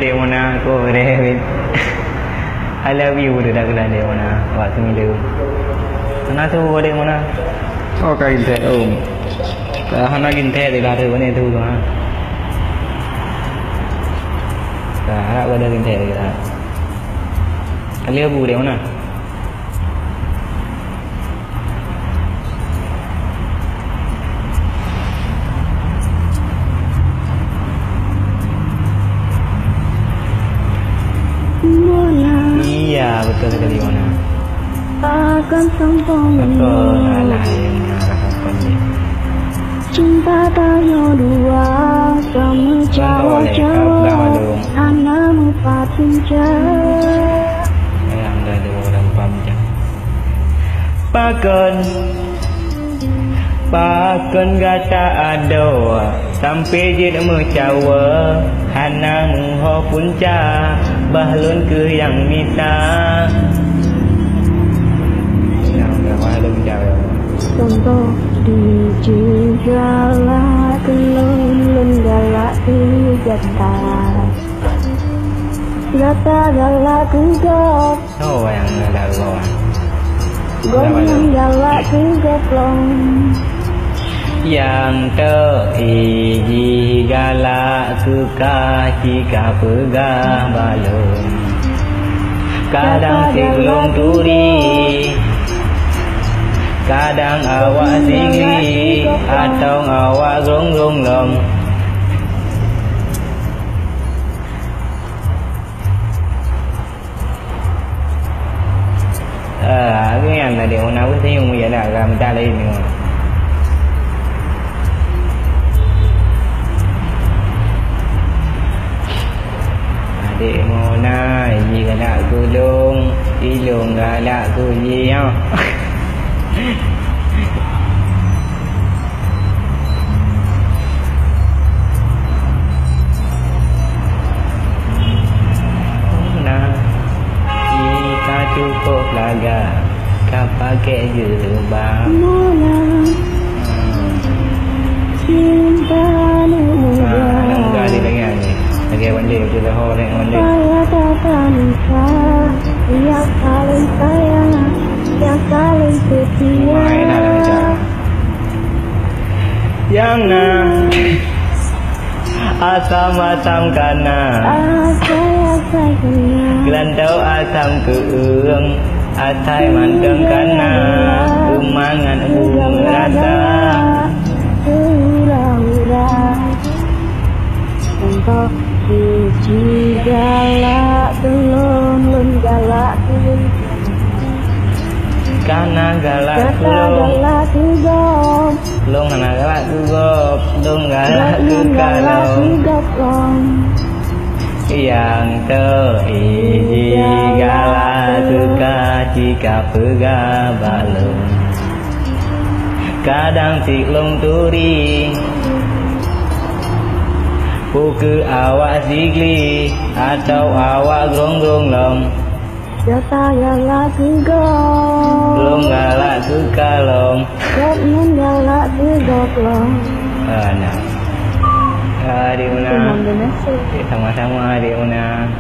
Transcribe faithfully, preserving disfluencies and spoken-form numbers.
Dek Mona, ko deh, weh. I love you, udah dah keulan Dek Mona. Wak semilu. Mana tu, Dek Mona? Oh, kain teh, Om. Hana gintèe di lari, mana tu, ha? Dah, harap ada gintèe di lari. Kali abu, Dek Mona. Iya, betul sekali, Mona. Akan sombong. Betul, alah, ya, Mona, alah, sombong, ya. Cinta tanyoe dua, sama Contoh, ya, jawa-jawa, kau dah malu. Hana mupat puncak. Ayang dah ada orang paham je. Pakon, pakon gata adoe, sampai jeuet meucawa, hana meuho punca, bah lôn keuh nyang mita. Nyang meuho lôn jawa. Contoh, di jih galak keu lôn, lôn galak keu gata. Gata galak keu gob. Oh, nyang galak gob. Gob nyang galak keu gob lom. Nyang teuh jih galak keu ka, ci ka peugah bak lôn. Kadang sigohlom turi, kadang awak sigli, atau awak grong-grong lom. Ah, aku yang tadi orang nak senyum je lah, orang minta lain ni. Adik Mona, ini galak gulung, ilung galak guli, ya. Nah, kita cukup laga, ka pakai jilbab. Mona, cinta aneuk muda. Ah, aneuk muda di bagian ni. Lagi one day, kita hold one day. Saya tak akan lupa, yang paling sayang, yang paling setia. Main lah, dah macam. Nyang na asam-asam kana. Asai-asai kana. Geulantau asam keueung, asai mantong kana. Keumangan u meurasa. Hura-hura. Contoh, biji galak tulông, lôn galak tulông. Kana galak tulông. Galak tulông. Lôn hana galak keu gob, lôn galak keu ka lôn. Nyang teuh jih galak keu ka, ci ka peugah bak lôn. Kadang sigohlom turi, peu keuh awak sigli, atau awak grong-grong lom. Gata galak keu gob. Lôn galak keu ka lôn. Gobnyan galak keu gob lom. Ah, nah. Ah, Adik Muna. Sama-sama, Adik Muna.